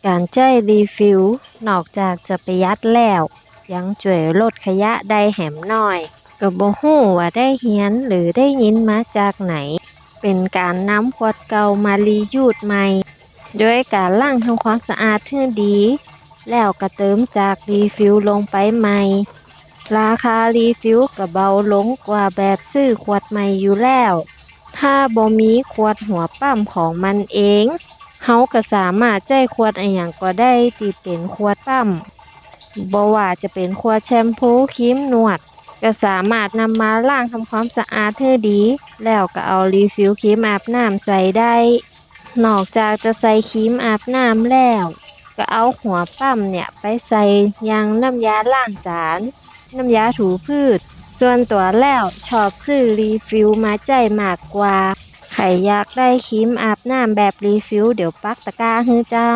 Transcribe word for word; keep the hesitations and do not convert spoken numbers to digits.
ก๋านใจ๊รีฟิลนอกจากจะประหยัดแล้ว ยังจ้วยลดขยะได้แหมน้อย ก็บ่ฮู้ว่าได้เฮียนหรือได้ยินมาจากไหน เป๋นก๋านนำขวดเก่ามารียูสใหม่ โดยก๋านล้างทำความสะอาดหื้อดี แล้วก็เติมจากรีฟิลลงไปใหม่ ราคารีฟิลก็เบาลงกว่าแบบซื้อขวดใหม่อยู่แล้ว ถ้าบ่มีขวดหัวปั๊มของมันเอง เฮาก็สามารถใจ๊ขวดอะหยังก็ได้ตี้เป๋นขวดปั๊ม บ่ว่าจะเป๋นขวดแชมพู ครีมนวด ก็สามารถนำมาล้างทำความสะอาดหื้อดี แล้วก็เอารีฟิลครีมอาบน้ำใส่ได้ นอกจากจะใส่ครีมอาบน้ำแล้ว ก็เอาหัวปั๊มเนี่ยไปใส่อย่างน้ำยาล้างจาน น้ำยาถูพื้น ส่วนตั๋วแล้วชอบซื้อรีฟิลมาใจ๊มากกว่า ใผอยากได้ครีมอาบน้ำแบบรีฟิล เดี๋ยวปักตะกร้าหื้อเจ้า